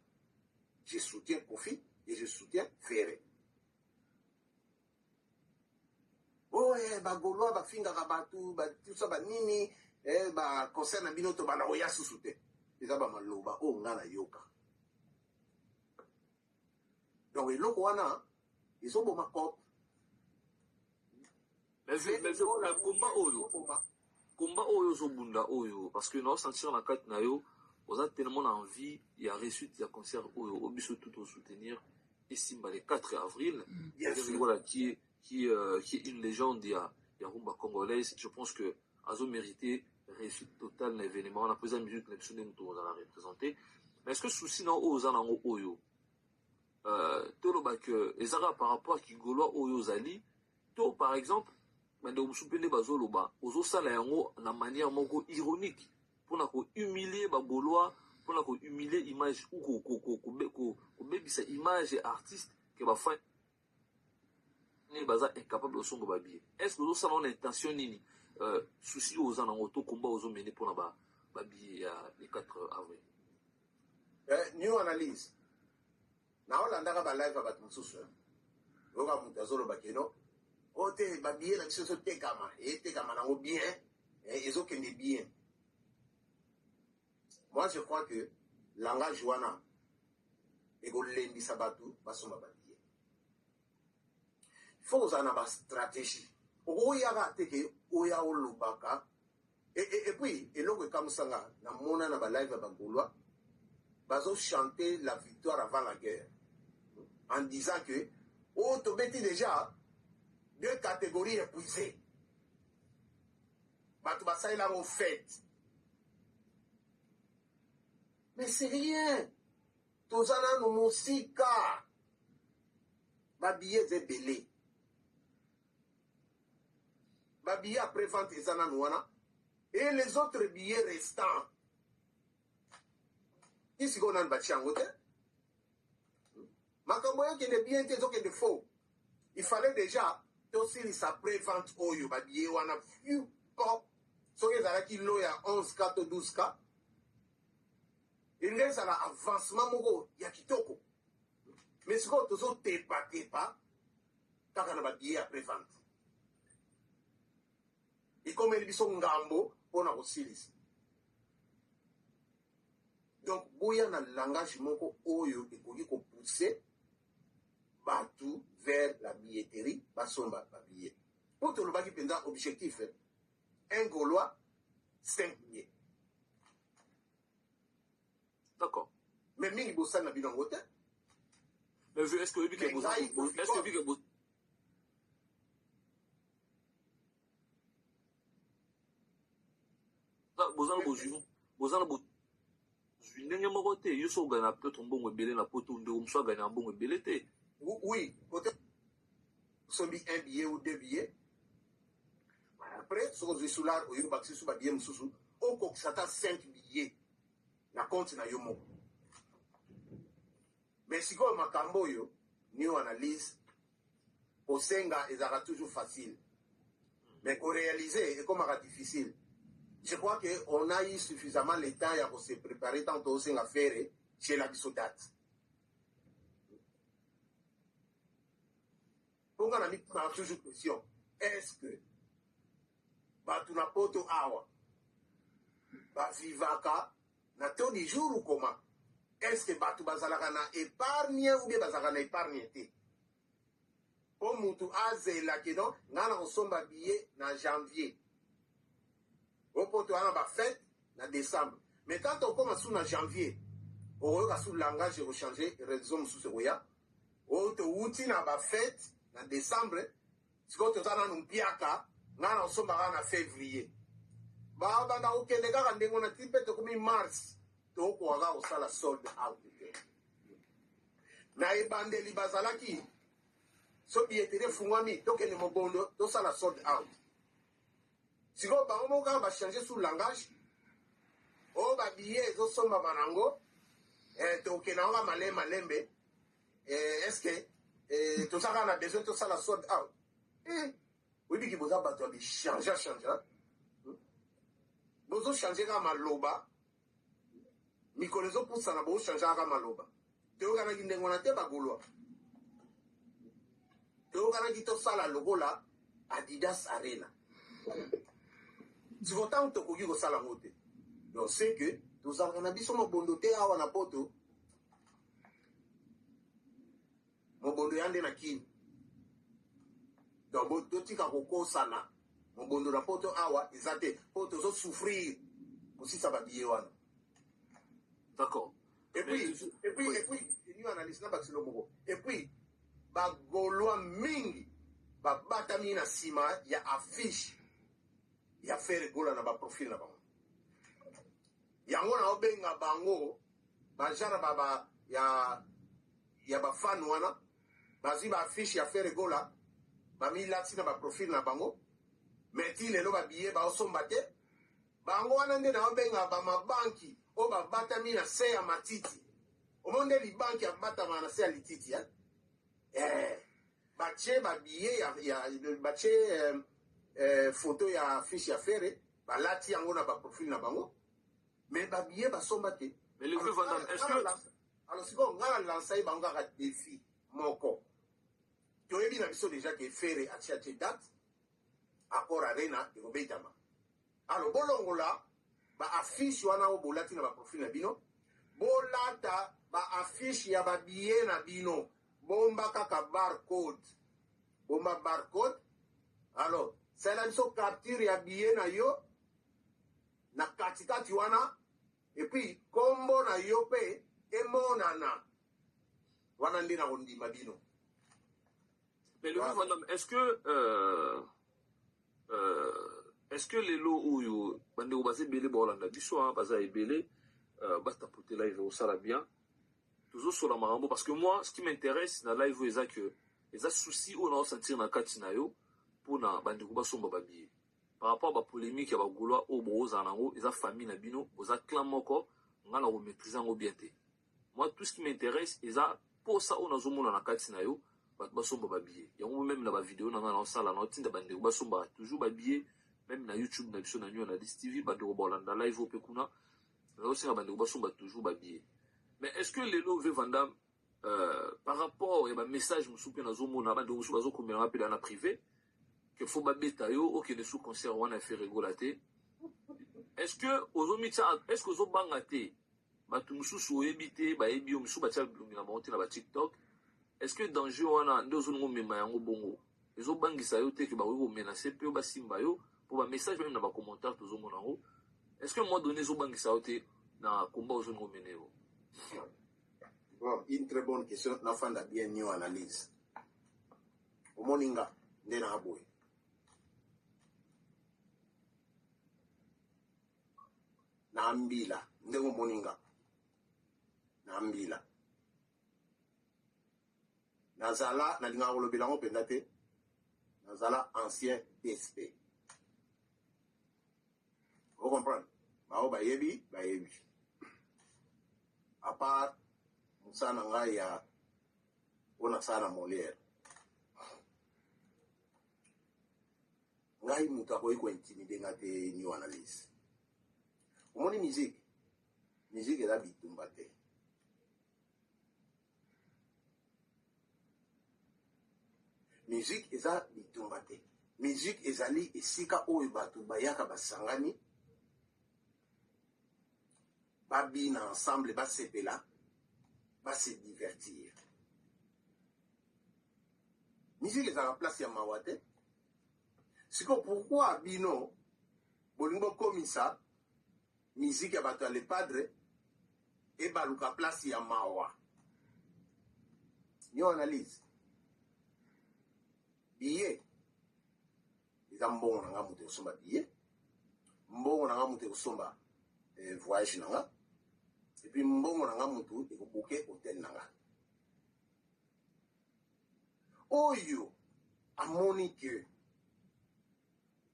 Je soutiens Kofi et je soutiens Ferre. Oyo oh, bagaulois bafingaka bato batusa banini, baconcert na bino tobanda koya susu te. Eza bamaloba oyo nga nayoka. Donc eloko wana ezoboma cope. Mais combat oyo ozobunda oyo, parce que naosentir na kati na yo oza tellement na envie ya réussite ya concert oyo, o biso tout tosoutenir. Esimba le 4 avril. Bien sûr. Voilà, qui est une légende ya rumba congolaise. Je pense que azo mérité réussite totale na événement wana, mpo eza musique na biso nde moto ozala représente. Mais est ce que souci na oyo oza nango oyo, toloba ke eza kaka par rapport ya kigaulois oyo ozali, to par exemple bandeko mosusu mpe nde bazoloba ozosala yango na manière moko ironique mpona kohumilie bagaulois, mpona kohumilie image ou kobebisa image ya artiste, ke bafan baza incapable osomba babillet? Est ce que ozosala wana intention nini? Souci oyo oza nango to komba ozomene mpona babillet ya le 4 avril? New analyse, naolandaka balive ya bato mosusu, oyoka moto azoloba keno o te, babillet na biso ezotekama, etekama nango bien, ezokende bien. Moi, je crois que langage wana ekolembisa bato basomba babillet. Il faut kozala na bastratégie. Okoyaka te ke oya olobaka. Et puis eloko ekamusanga, namona na balive ya bagaulois bazochanter la victoire avant la guerre en disant que oh, tobeti déjà deux catégories épuisées, bato basalela yango fête. Mais c'est rien, toza nanu mosika. Babillet eza ebele, babillet après vente eza nanu wana et les autres billets restants ti sikoyo nanu batia yango te. Makambo ekende bien te, ezokende faux. Il fallait déjà tosilisa prévente oyo, babillet wana fiu pop. Soki ezalaki lo ya 11K to 12K, elingi ezala avancement moko ya kitoko. Mais sikoyo tozotepatepa kaka na babillet ya prévente, ekomeli biso ngambo mpona kosilisa. Donc boya na langage moko oyo ekoki kopousser bato vers la billetterie, basomba babillet. Mpo tolobaki mpenza objectif, un Gaulois, 5 billets. Mais mingi bosali na bino yango te. Mais est ce que oyebi ke est ce que oyebi ke boza na bozwi ndenge moko te? Yo so ogana peut-être mbongo ebele na Poto, ndeko mosusu aganya mbongo ebele te. Oui, côté osombi un billet ou deux billets, après soki ozwi solar oyo, bakisi so babillet mosusu, okokisa ata 5 billets na compte na yo moko. Mais sikoyo makambo oyo, new analyse, kosenga ezalaka toujours facile, mais koréaliser ekomaka difficile. Je crois que on a eu suffisamment le temps ya kose préparer. Tant tosenga Ferre tiela biso date, mpo nga na mitunaka toujours question: est ce que bato na Poto awa bavivaka na taux du jour ou comment? Est ce que bato bazalaka na épargne ou bien bazalaka na épargne te, mpo mutu azelaki no ngai na kosomba billet na janvier o mpo toya na bafête na décembre? Mais quand okóma su na janvier, okoyoka su langage ekochange, raison mosusu ekoya: oyo towuti na bafête na décembre, sikoyo toza nanu mpiaka, ngai na kosomba kaka na février. Babanda kokende kaka ndenge wana ti mpe tokomi mars, tokokoka kaka kosala sold out te. Na ebandeli bazalaki so billetterie efungwami, tokende mobondo, tosala sold out. Sikoyo bango moko kaka bachange su langage oyo, babillet ezosombama nango, tokende yango kaka malembe malembe. Est ce que toza kaka na besoin tosala sold out? Oyebiki boza bato ya bichange change, bozochange kaka maloba. Mikolo ezopusana, bozochange kaka maloba. Toyokanaki ndenge wana te, bagaulois. Toyokanaki tosala lokola Adidas Arena. Siko ntango tokoki kosala yango te, donc c'est que tozalaka na biso mobondo te awa na Poto. Mobondo ya nde na Kini. Donc totika kokosana, mobondo na Poto awa eza te, mpo tozosouffrir kosisa babillet wana. D'accord. Et puis, et puis, et puis, new analyse na bakiselo moko. Et puis, ba Gaulois mingi babatami na nsima ya affiche ya Ferre Gola na baprofil na bango. Yango na obenga bango bagenre ba, ba, ya bafan wana bazwi baaffiche ya Ferre Gola, bamilati na baprofil na bango, mais ti lelo babillet baosomba te. Bango wana nde naobenga bamabanki oyo babatami na se ya matiti. Omoni nde libanki abatama na se ya lititi, eh? Eh, batie babillet ya batie photo ya affiche ya Ferre, balati yango na baprofil na bango, mais babillet basomba te. Mais le Van Damme, est-ce que Alors sikoyo ngai nalansa ye bango kaka défi moko. Toyebi na biso déjà ke Ferre atie date, Accor Arena ekobetama. Alors bolongola baaffiche wana oyo bolati na baprofil na bino, bolata baaffiche ya babillet na bino, bomba kaka barcode, bomba barcode. Alors salela biso capture ya billet na yo na katikati wana, et puis kombo na yo mpe emonana wana, nde na kondima bino. Mais le Van Damme, est-ce que lelo oyo bandeko baza ebele baolanda biso, baza ebele, batapote live osala bien, tozosola makambo, parce que moi, ce qui m'intéresse na live oyo eza que eza souci oyo naosentir na kati na yo mpona bandeko basomba babillet par rapport à bapolémique ya bagaulois oyo bozala nango. Eza famille na bino, boza clan moko, nga na komaîtrise yango bien te. Moi, tout ce qui m'intéresse eza posa oyo nazomona na kati na yo, bato basomba babillet. Yango même na bavideo na nga naosala, naotinda bandeko basombaka toujours babillet. Même na YouTube na biso na New Analyse TV, bandeko baolanda live oyo mpe kuna, nazosenga bandeko basomba toujours babillet. Mais est ce que lelo, vieux Van Damme, par rapport ya bamessage mosusu mpe nazomona bandeko mosusu bazokomelanga mpe na privé ke faut babeta yo okende su concert wana ya Ferre Gola te, est ce que ozomitia, est ce que ozobanga te bato mosusu oyebi te, bayebi yo, mosusu batia bilongi na bango te na baTikTok? Est ce que danger wana nde ozolinga omema yango bongo ezobangisa yo te ke bakoki komenacer mpe yo, basimba yo, mpo bamessage même na bacommentaire tozomona yango? Est ce que moment donné ezobangisa yo te na komba ozolinga omene yo? Bon, une très bonne question. Nafanda bien, new analyse. Omoni nga nde na boye, na mbila ndenge omoni nga na mbila, nazala, nalingaka kolobela yango mpenza te, nazala ancien DSP, ocomprendre? Bao bayebi, bayebi. À part mosala na ngai ya oyo nasala na Molière, ngai moto akoki kointimider nga te. New analyse, omoni, musique, musique eza bitumba te. Musique eza bitumba te. Musique ezali esika oyo bato bayaka, basangani, babina ensemble, basepela, base divertir. Musique ezalaka place ya mawa te. Sikoyo pourquoi bino bolingi bokomisa musique ya bato ya Le Padre ebaluka place ya mawa? New analyse, billet eza mbongo na nga moto ekosomba billet, mbongo na nga moto ekosomba voyage na nga, et puis mbongo na nga moto ekobooker hotel na nga. Oyo amoni ke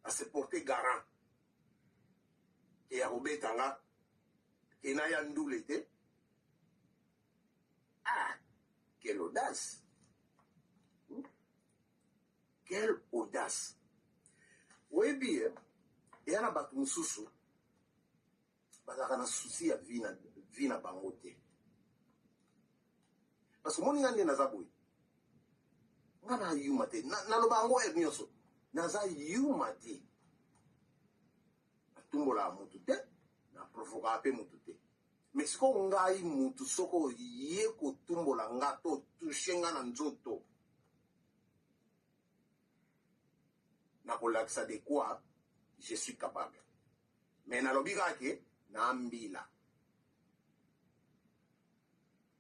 ase porte garant ke ya kobeta nga ke naya ndule te, ah, quelle audace! Quelle audace! Oyebi, eya na bato mosusu bazalaka na souci ya vie na bango te, parce que omoni nga nde naza boye, nga na yuma te. Naloba yango heure nyonso, naza yuma te, natumbolaka motu te, naprovokaka mpe motu te. Mais sikoyo ngai mutu soki oye kotumbola nga to touche nga na nzoto, nakolakisa de quoi je suis capable. Mais nalobi kaka ke na mbila.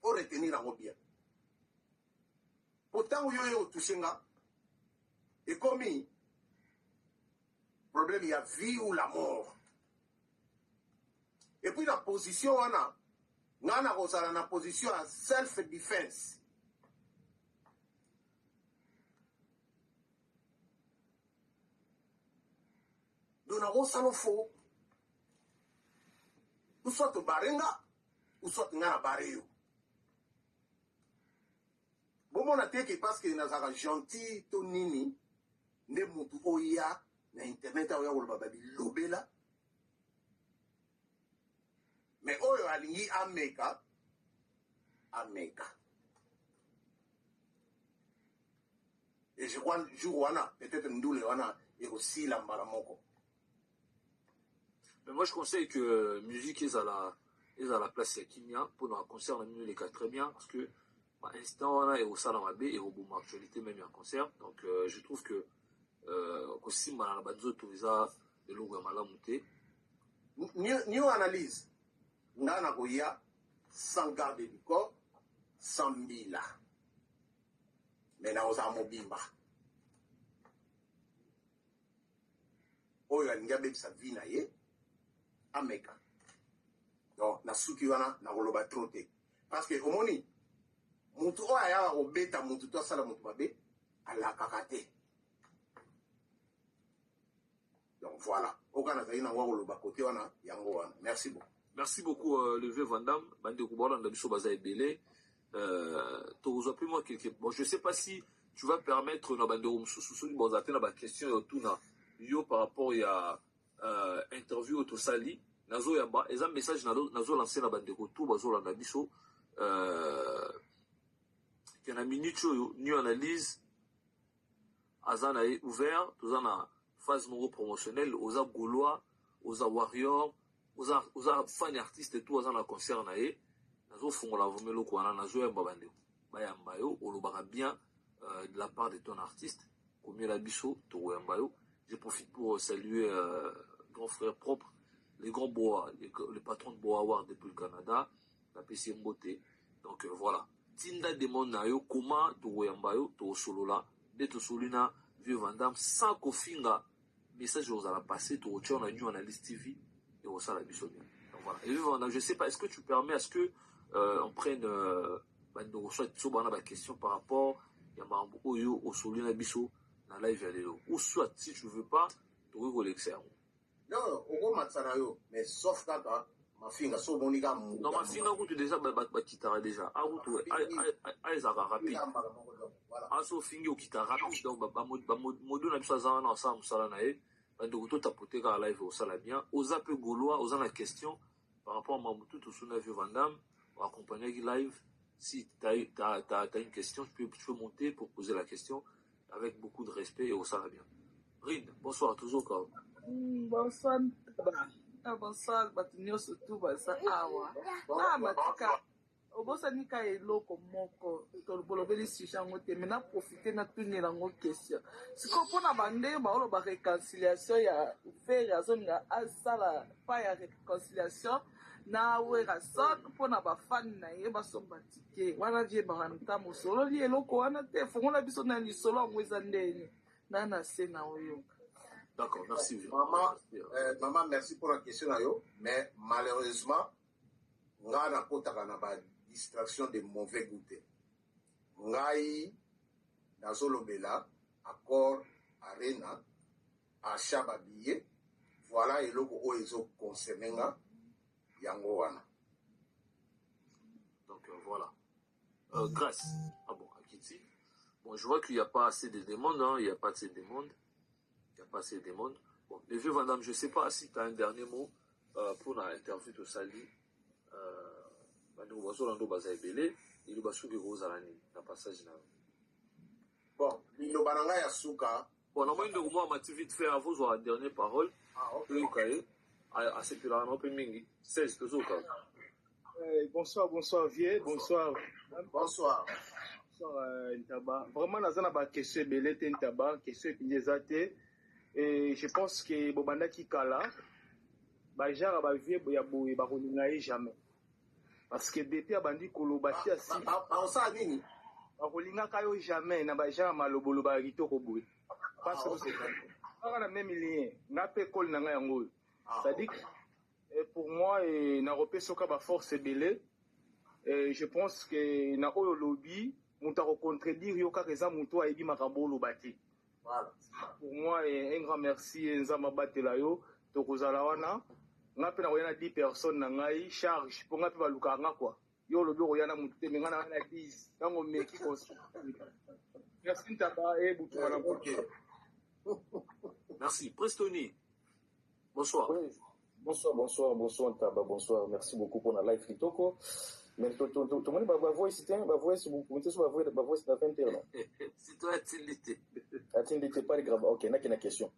O retenir yango bien. Po ntango yo oye otouche nga, ekomi problème ya vie ou la mort. Et puis na position wana, nga nakozala na position ya self defense. Donc nakosala faux, ou soit obare nga, ou soit nga na bare yo. Bomona te ke parce que nazalaka gentil to nini nde mutu oya na internet aoya koloba babilobela. Mais oyo alingi ameka, ameka. Et je crois jour wana peut-être ndule wana ekosila mbala moko. Mais moi, je conseille que musique ezala place ya kimia pour un concert na bino eleka très bien, parce que ba instant wana ekosala mabe, ekoboma actualité même ya concert. Donc je trouve que kosimbana na banzoto eza eloko ya malamu te. New analyse, nga nakoya sans garde du corps, sans mbila, mais nakozala mobimba. Oyo alingi abebisa vie na ye, ameka. Donc na suki wana nakoloba trop te, parce que omoni mutu oyo ayaka kobeta mutu to asala mutu mabe alakaka te. Donc voilà, oyo nazali nango koloba kote wana, yango wana. Merci beaucoup. Merci beaucoup, le vieux Vandam. Bandeko bolanda biso baza ebele. Tokozwa mpe mwa quelque, bon, je sais pas si tu vas permettre na bandeko mosusu, soki boza te na baquestion ya otuna yo par rapport ya interview oyo tosali. Nazoyamba, eza message nazolance na bandeko tu bazolanda biso ke na minute oyo New Analyse aza na ye ouvert. Toza na phase moko promotionnelle. Oza Gaulois, oza Warrior, oza fan artiste, tout aza na concert na ye, nazofungola vraiment eloko wana. Nazoyamba bandeko bayamba yo, olobaka bien de la part de ton artiste, komiela biso, tokoyamba yo. Je profite pour saluer grand frère propre, le grand Boa, le patron de Boa Award depuis le Canada, napesi ye mbote. Donc voilà, tinda demande na yo, koma, tokoyamba yo, tokosolola nde tosoli na vieux Vandam sans kofinga. Message ozala passé, tokotia na New Analyse TV, ekosala biso bien. Donc voilà, et vieux Vandam, je sais pas, est-ce que tu permets à ce que on prenne bandeko, soit so bana baquestion par rapport ya makambo oyo osoli na biso na live ya lelo, ou soit si tu veux pas, tokoki kolekisa yango? Non, okomatisa na yo, mais sauf kaka mafinga. So omoni kaka Non, mafinga kutu déjà bakitaka déjà, akutu ezalaka rapide. Aso ofingi, okita rapide. Donc modo na biso aza wana, asala mosala na ye. Bandeko, totapote kaka live, osala bien. Oza mpe Gaulois, oza na question par rapport à makambo tu tosuna vieux Vandam accompagnaki live, si tu as une question, tu peux monter pour poser la question avec beaucoup de respect et osala bien. Rine, bonsoir, toujours quoi. Bonsoir. Ah, bonsoir bato nyonso tu baza awa. Ah, matika obosani ka eloko moko, bolobeli sujet yango te, mais na profite natunela yango question sikoyo mpona bandenge baoloba réconciliation ya Ferre, azolinga asala pa ya réconciliation na Werrason mpona bafani na ye basomba ticket wana. Vieux Vandam, osololi eloko wana te, fongola biso na lisolo yango, eza ndeni na se na oyoka. D'accord, merci. Maman, maman, merci pour la question na yo, mais malheureusement ngai nakotaka na badistraction de mauvais goût te. Ngai nazolobela Accor Arena, achat babillet, voilà eloko oyo ezoconcerne nga, yango wana. Donc voilà. Grâce. Ah bon, Akiti. Bon, je vois qu'il n'y a pas assez de demandes. Hein. Il n'y a pas assez de demandes. Il n'y a pas assez de demandes. Bon, les vieux Vandam, je ne sais pas si tu as un dernier mot pour l'interview de Sali. Bandeko bazolanda baza ebele, liloba soki ekozala nini na passage na yo? Bon, liloba na ngai ya suka. Bon, namoni ndeko moko amati vite fait avozwa dernière parole. Ah, ok. Toyoka ye, asepelaka na mpe mingi 16, tozoyoka. Bonsoir, bonsoir vieux, bonsoir. Bonsoir. Bonsoir Ntaba. Vraiment, naza na ba question ebele te Ntaba, question epindi eza te. Et je pense que bobandaki kala, ba genre ba vieux ya boye bakolinga ye jamais. Parce que depuis abandi koloba ti asi Baosala nini? Bakolingaka yo jamais na bagenre maloboloba ya kitoko boye, parce que kaka na même lien nga mpe ekole na ngai yango oyo. C'est-à-dire, pour moi, nakopesa oka baforce ebele. Je pense que na oyo olobi, moto akocontredire yo kaka eza moto ayebi makambo oloba te. Pour moi, un grand merci. Nzambe abatela yo. Tokozala wana, nga mpe nakoya na 10 personnes na ngai charge, mpo nga mpe balukaka nga kua. Yo olobi okoya na motu te, me nga na na 10 ntango omeki. Merci Ntaba e butuma na. Ok. Merci. Prestoni, bonsoir. Oui. Bonsoir, bonsoir, bonsoir Ntaba, bonsoir. Merci beaucoup pour la live kitoko. Mais tomoni ba voice te, ba voice, vous pouvez sur ba voice na 20 heures, non? Si toi atindi te. Atindi te, pas grave. OK, na question.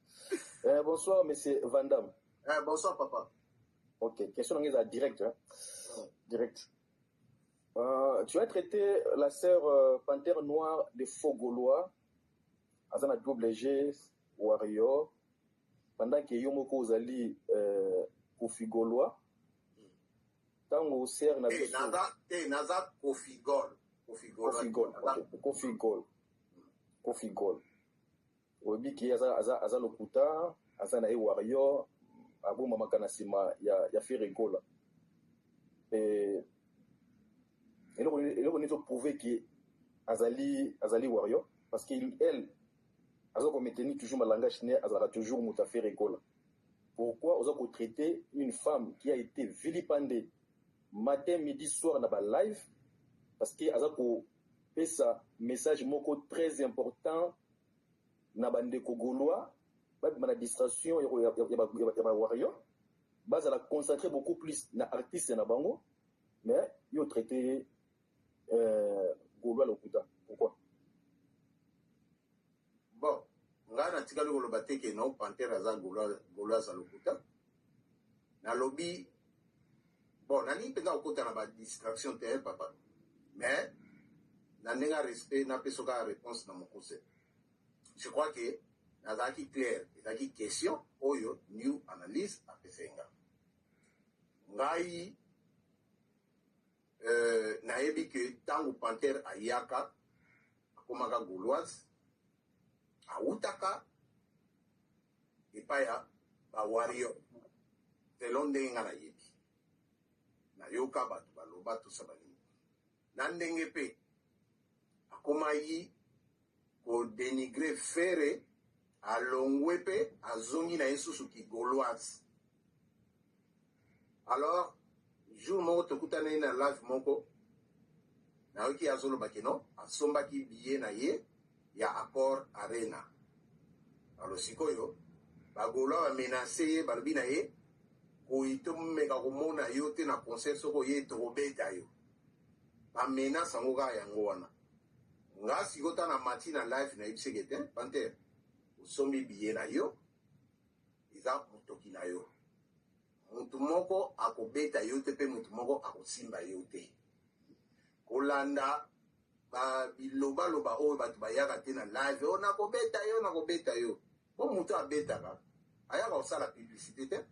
Bonsoir monsieur Van Damme. Bonsoir papa. OK, question na direct, hein? Direct. Tu as traité la sœur Panthère Noire de faux Gaulois, aza na double G, Warrior, pendant que yo moko ozali Kofi Gaulois. Ntango sœur na biso te, naza Kofi Gol. Kofi Gol, okay. Kofi Gol, Kofi Gol, oyebi ke aza lokuta, aza na ye warrior, abomamaka na nsima ya Ferre Gola. Eloko nini ezoprouve ke azali warrior? Parce que elle aza komaintenir toujours malangage ne, azalaka toujours moto ya Ferre Gola. Pourquoi oza kotraiter une femme qui a été vilipendée matin, midi, soir na balive, parce que aza kopesa message moko très important na bandeko gaulois, babima na distraction ya bawarrior, bazala concentré beaucoup plus na artiste na bango? Mais yo traité gaulois lokuta, pourquoi? Bon, ngai natikali koloba te ke non, Panthère aza gaulois, aza lokuta. Nalobi, bon, nalingi mpenza kokota na badistraction te, papa, mais na ndenge ya respect napesa kaka réponse na mokuse. Je crois que nazalaki clair. Ezalaki question oyo New Analyse apesai nga. Ngai nayebi ke ntango Panthère ayaka, akomaka gauloise, awutaka epai ya bawarrior. Selon ndenge nga nayebi, nayoka bato baloba tosa banini na ndenge mpe akomaki kodénigrer Ferre, alongwe mpe azongi na ye susu kigauloise. Alors jour moko tokutani na live moko, nayoki azoloba ke non, asombaki billet na ye ya Accor Arena. Alors sikoyo bagaulois bamenacer ye, balobi na ye koyi tomeka komona yo te na concert, soki oye tokobeta yo. Bamenace yango kaka yango wana. Nga sikoyo ta na mati na live, nayebiseke te, Panthère, osombi billet na yo, eza motoki na yo, mutu moko akobeta yo te mpe mutu moko akosimba yo te. Kolanda bilobaloba oyo bato bayaka te na live oyo, nakobeta yo, nakobeta yo. Po moto abetaka ayaka kosala publicité te,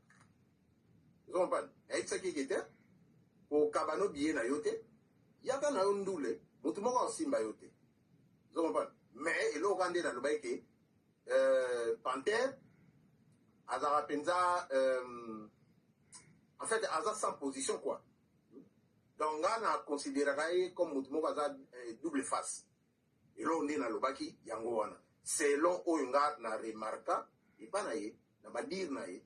ozocomprendre? Nayebisaki eke te, kokaba no billet na yo te, yaka na yo ndule, motu moko akosimba yo te, ozocomprendre? Mais eloko kaka nde nalobaki ke Panthère azalaka mpenza, en fait aza sans position quoi. Donc nga na considéraka ye comme motu moko aza double face. Eloko nde nalobaki yango wana, selon oyo nga na remarka epa na ye, na badire na ye.